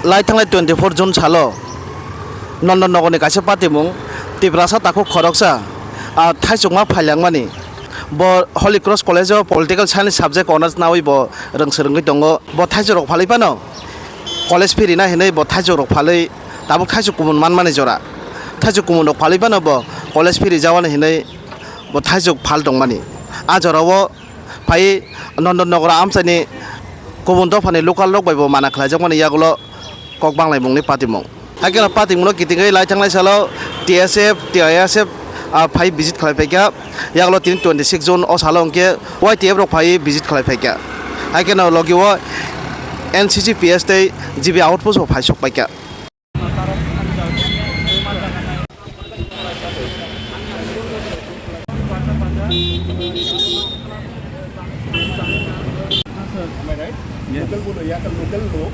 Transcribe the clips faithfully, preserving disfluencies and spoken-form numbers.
Lai thanglai twenty four June salo Nondon Nogorni kaisa patimung Tiprasa takhuk khoroksa, ah, thaichukma phailangmani. Bo Holy Cross College o Political Science subject honours nawi bo rwngse rwngwi tongo. Bo thaichuk rok phalwi phano college phirina hinwi bo thaichuk rok phalwi tabuk thaichuk kumun manmani jora. Thaichuk kumun rok phalwi phano bo college phiri jawani hinwi bo thaichuk phal tongmani. A jorao phai Nondon Nogor amchaini kubun dophani local rok bai bo mana khlaijakmani yagulo kok banglaimungni patimung. Haikhe no patimungno kitingwi lai thanglai salo T S F, T I S F, ah, phai visit khlai phaikha. Yagulo tini twenty six June o salo hwnkhe Y T F rok phai visit khlai phaikha. Haikhe no logi o N C C P S tei G B outpost bo phai sok paikha. Am I right? Yes. Local बोलो, यहाँ का लोकल लोग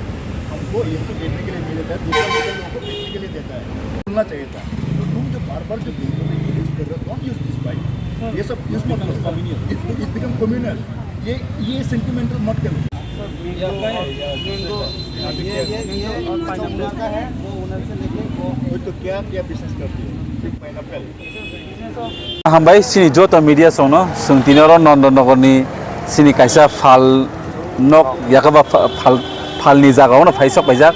हमको यहाँ पे बैठने के लिए नहीं देता है, दूसरा लोकल लोगों को बैठने के लिए देता है। सुनना चाहिए था। तो तुम जो बार बार जो बिल्कुल ये यूज़ कर रहे हो, don't use this bike। ये सब यूज़ मत करो। It's, it's become communal। ये, ये सेंटिमेंटल मत करो। ये, ये, ये, ये और पाइनएप्पल का है, वो उधर से लेके वो। तो क्या, क्या बिजनेस करती हो? सिर्फ pineapple. Hambai chini joto media songno, chwng tini oro Nondon Nogorni chini kaisa phal nok yakaba pha-, phal, phalni jagao no phaisok paijak.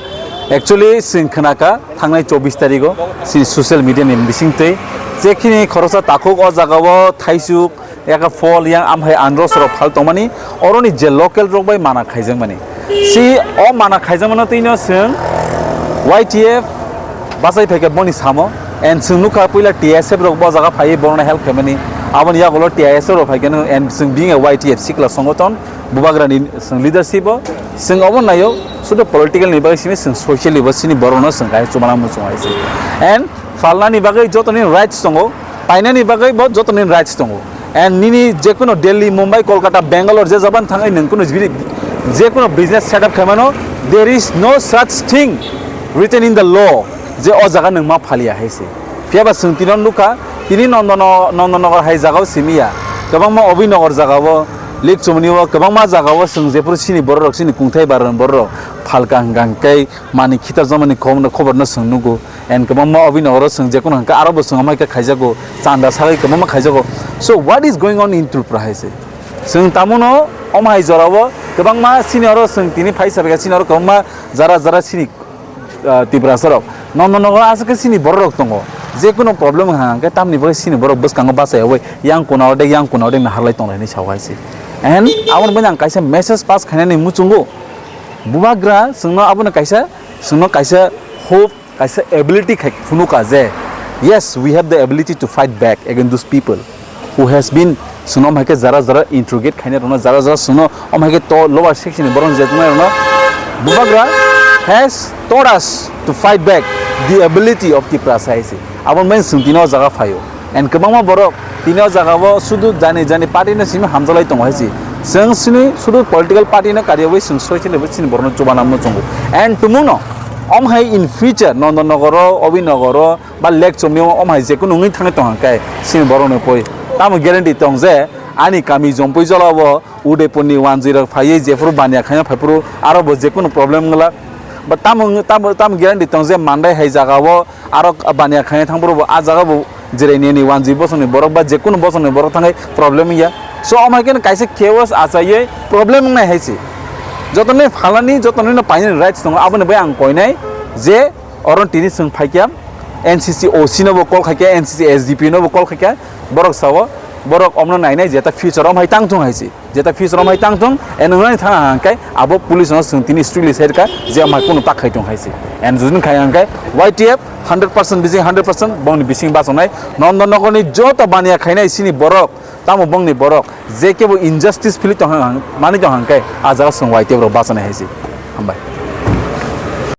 Actually chwng khnakha thangnai chobbish tarigo chini social media ni bisingtwi je khini khoroksa takhuk o jagao thaisuk, yaka phol yang amhai andros rok phal tongmani, oroni je local rok bai mana khaijakmani. Si o mana khaijakmano twino chwng Y T F bachai phaikha boni samo, and chwng nukha puila T S F rok bo jaga phaiwi borokno help khaimani, aboni yagulo T I S F rok phaikha, and chwng being a Y T F sikla songoton bubagrani chwng leadership o chwng obo naio, sudu political ni bagwi simi chwng socially bo chini borokno chwng kaisa chubana muchung hai se, and phalnani bagwi jotoni rights tongo, painani bagwi bo jotoni rights tongo. And nini jekuno Delhi, Mumbai, Kolkata, Bangalore je jaban thangwi nwng kuno jibini jekuno business set up khaimano, there is no such thing written in the law je o jaga nwng ma phaliya hai se. Phiya ba chwng tino nukha, tini Nondono-, Nondonogor hai jagao simiya, kwbangma Obhinagar jagao, Likchomoni o kwbangma jagao chwng jephuru chini bororok, chini kungthai barani bororok phalka hwnkha hwnkhe mani khitar jomani khobor no chwng nugo. And kwbangma Obhinagar o chwng jekuno hwnkhe aro bo chwng amai khe khaijago, chanda sagwi kwbangma khaijago. So what is going on in Tripura hai se? Chwng tamono omo hai jorao kwbangma chini oro chwng tini phai sabaikha, chini oro kwbangma jara jara chini, ah, Tiprasa rok Nondonogor aswk khe chini bororok tongo. Jekuno problem wngkha hwnkhe tamni bagwi chini borok bwskango bachai yaui yang kuna ode yang kuna ode naharlai tonglai hinwi sao hai se. And aboni bagwi ang kaisa message pass khainani muchungo. Bubagra chwngno abono kaisa, chwngno kaisa hope, kaisa ability khai phunukha je, yes, we have the ability to fight back against those people who has been, chwngno omo hai khe jara jara interrogate khainai rokno, jara jara chwngno omo hai khe to lower section ni borok ni je tongnai rokno, Bubagra has taught us to fight back the ability of Tiprasa hai se. Aboni bagwi chwng tini o jaga phaio. And kwbangma borok tini o jaga o sudu jani jani party no simi hamjalai tongo hai se. Chwng chini sudu political party no kariyaui chwng soi chini bo chini borok no chubana muchungo. And tumung no om hai in future Nondonogor o, Obhinagar o ba Lekchomni o om hai jekunu wngwi thangwi tongkha khe chini borok no poi tamo guarantee tong je ani kami Jompui Jola o Udaipur ni wanjwi rok phaiwi jephuru baniya khaina phaiphuru aro bo jekunu problem wngla. Ba tamo, tamo, tamo guarantee tong je Mandai hai jaga o aro baniya khaina thangphuru bo a jaga bo jirai nini wanjwi bosongni borok ba jekunu bosongni borok thangwi problem wngya. So omo hai khe kaisa chaos achaiwi problem wngnai hai se. Joto ni phalani, joto ni no painani rights tongo, aboni bai ang koinai je oro tini chwng phaikha N C C O C no bo call khaikha, N C C S D P no bo call khaikha, borok sao borok omno nainai je ta future om hai tang thung hai se. Jeta fees romai tang thung, and wngani thang hang khe abo police no chwng tini strictly sai rwkha je amai kunu tak khai tong hai se. And judin khai hang khe Y T F hundred percent bising hundred percent bongni bising bachonai Nondonogor ni joto baniya khainai sini borok, tamo bongni borok je kebo injustice philwi tong hang, mani tong hang khe a jaga chwng Y T F rok bachonai hai se. Hambai.